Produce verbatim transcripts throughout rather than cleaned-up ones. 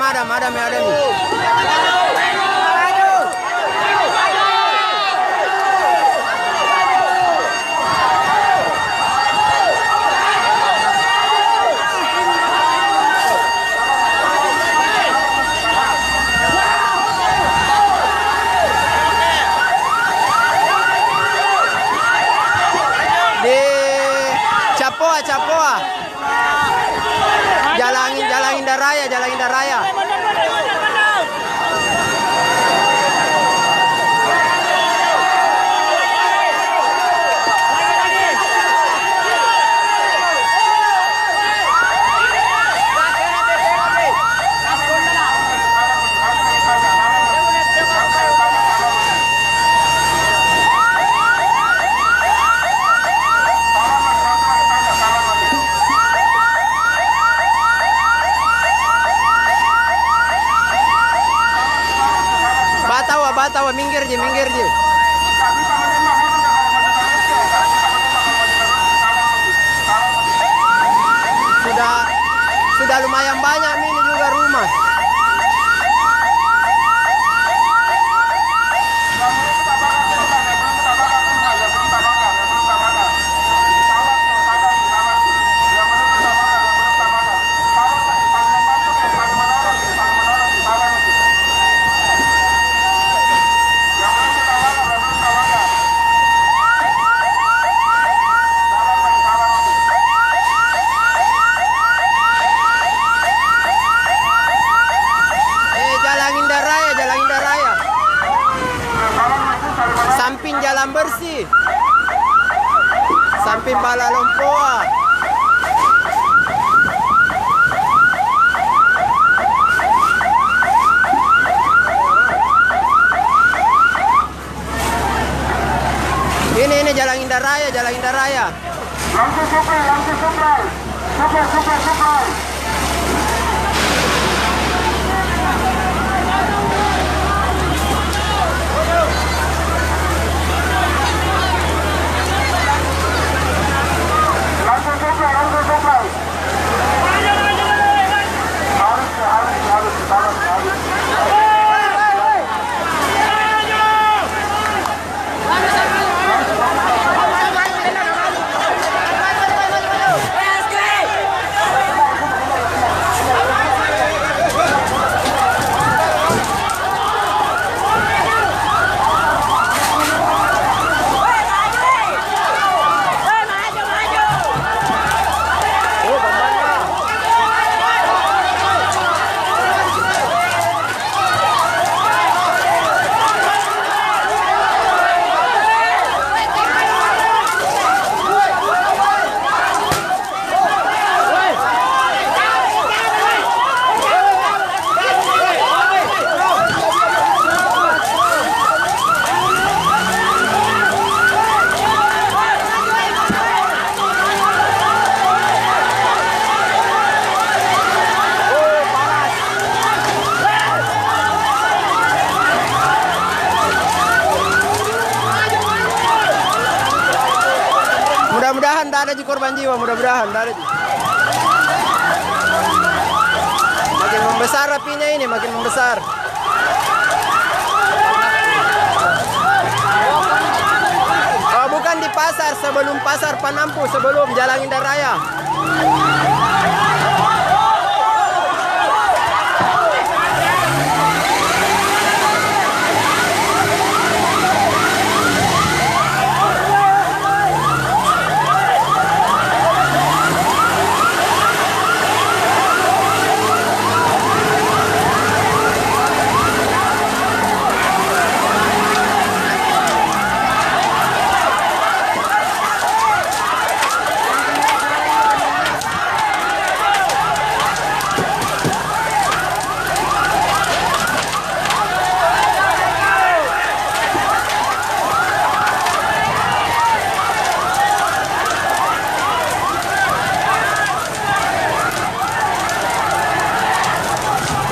Adam, Adam, Adam. Di Capoa, Capoa. Jalan, Jalan Indah Raya, Jalan Indah Raya. Batawa, batawa, minggir ji, minggir ji. Sudah, sudah lumayan banyak mi ini juga rumah. Eh, Jalan Indah Raya, Jalan Indah Raya. Samping jalan bersih. Samping Bala Lompoa. Ini, ini Jalan Indah Raya, Jalan Indah Raya. Langsung supply, langsung supply. Supply, supply, supply. Langsung supply, langsung supply. Harus, harus, harus, harus, harus. Mudah-mudahan tidak ada ji korban jiwa, mudah-mudahan tidak ada ji. Makin membesar apinya ini, makin membesar. Oh, bukan di pasar, sebelum pasar Panampu, sebelum Jalan Indah Raya.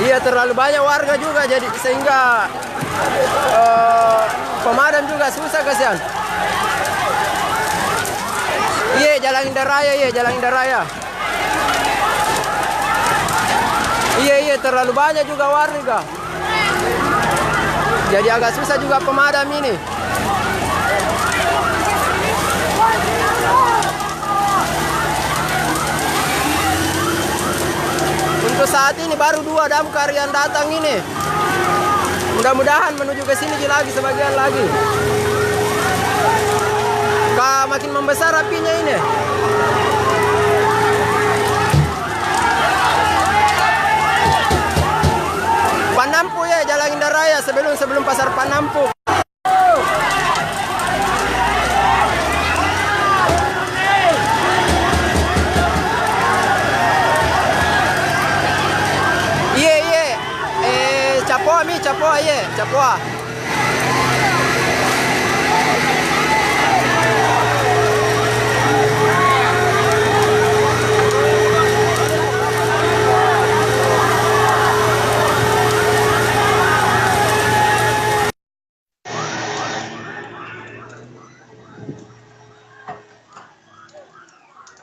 Iya, terlalu banyak warga juga, jadi sehingga, eh, pemadam juga susah, kasihan. Iya, Jalan Indah Raya, iya, Jalan Indah Raya. Iya, iya, Terlalu banyak juga warga. Jadi agak susah juga pemadam ini. Untuk saat ini baru dua damkar yang datang ini. Mudah-mudahan menuju ke sini lagi sebagian lagi. Ka makin membesar apinya ini. Panampu ya, Jalan Indah Raya sebelum, sebelum Pasar Panampu. Iye, iye. Eh, capoa mi, capoa, iye, capoa.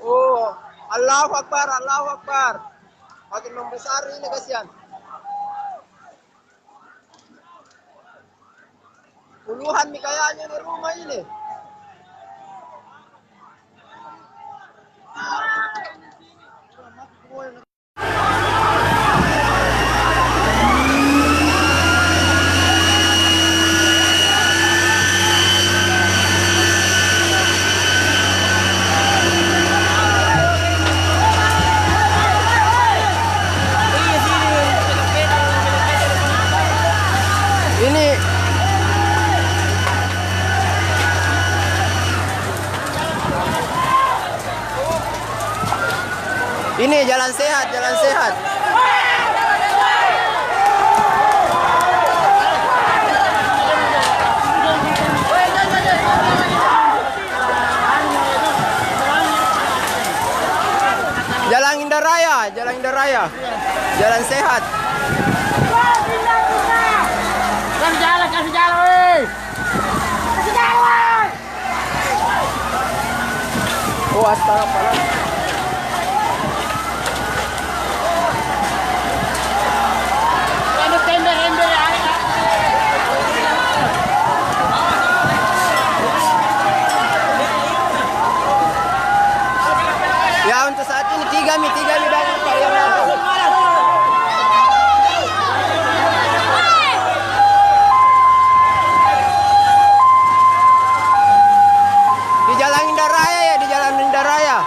Oh, Allahu Akbar, Allahu Akbar. Makin membesar ini, kasihan. Puluhan mi kayaknya ini rumah ini. Ini, ini jalan sehat, jalan sehat. Jalan Indah Raya, Jalan Indah Raya. Jalan sehat. Kasih jalan, kasih jalan, weh. Kasih jalan, weh. Oh, astaga, panas. Ya, untuk saat ini tiga mi, tiga mi dah. Di Jalan Indah Raya ya, di Jalan Indah Raya.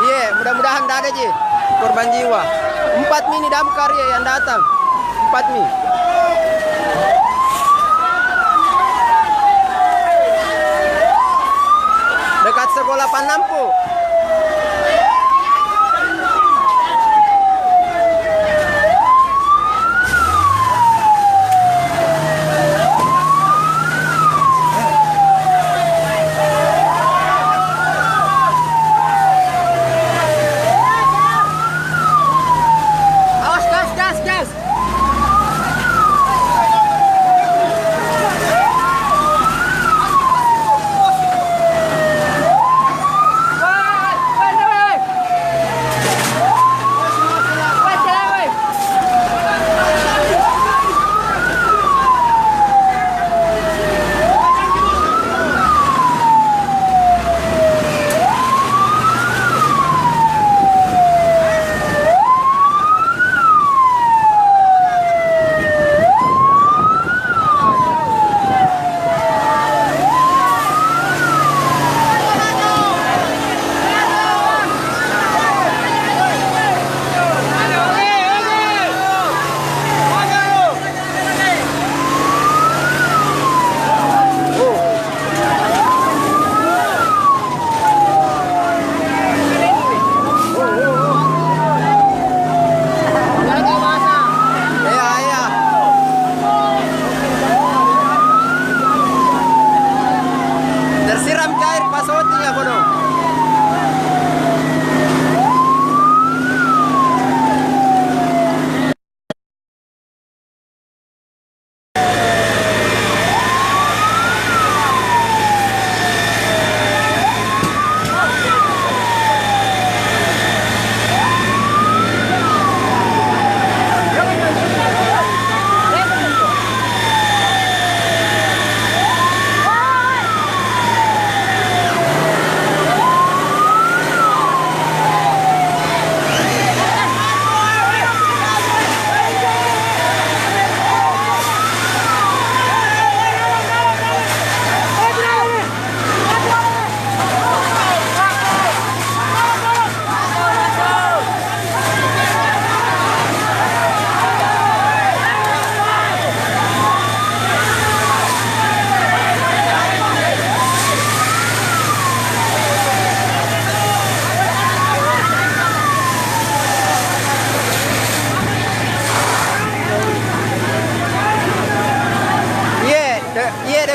Iya, mudah-mudahan tidak ada ji korban jiwa. Empat mi ini damkar ya yang datang. Empat mi. Dekat sekolah Panampu. Awas, gas, gas, gas.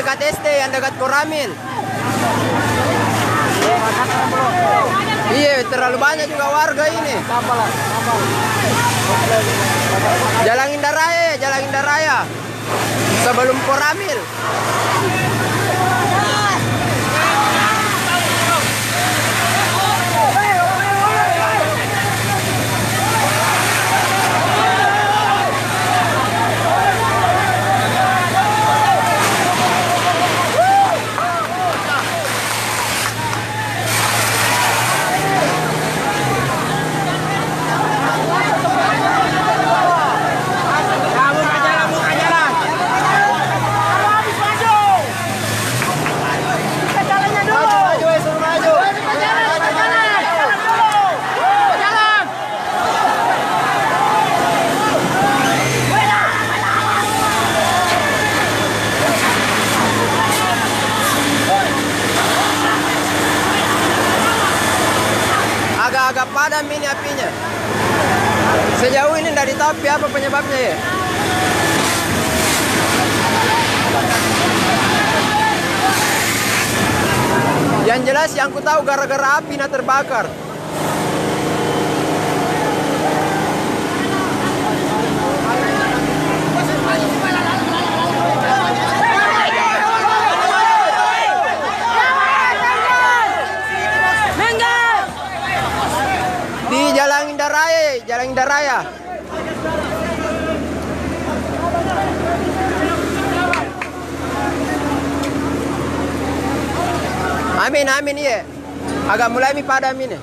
Dekat S D, yang dekat Koramil. Iya, terlalu banyak juga warga ini. Jalan Indah Raya, Jalan Indah Raya. Sebelum Koramil. Agak-agak padam ini apinya. Sejauh ini ndak ditahu pi apa penyebabnya, ya. Yang jelas, yang ku tahu, gara-gara api na terbakar. Di Jalan Indah Raya, Jalan Indah Raya. Amin, amin, iya. Agak mulai mi padam ini.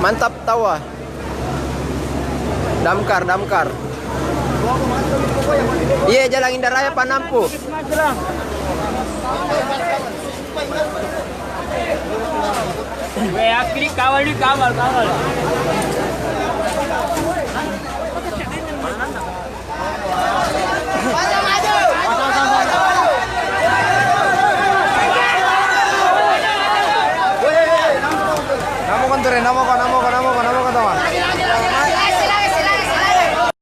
Mantap, tawa. Damkar, damkar. Iya, Jalan Indah Raya, Panampu. Weh, akhirnya kawal ni, kawal, kawal. Nama kau, Ture? Nama kau, nama?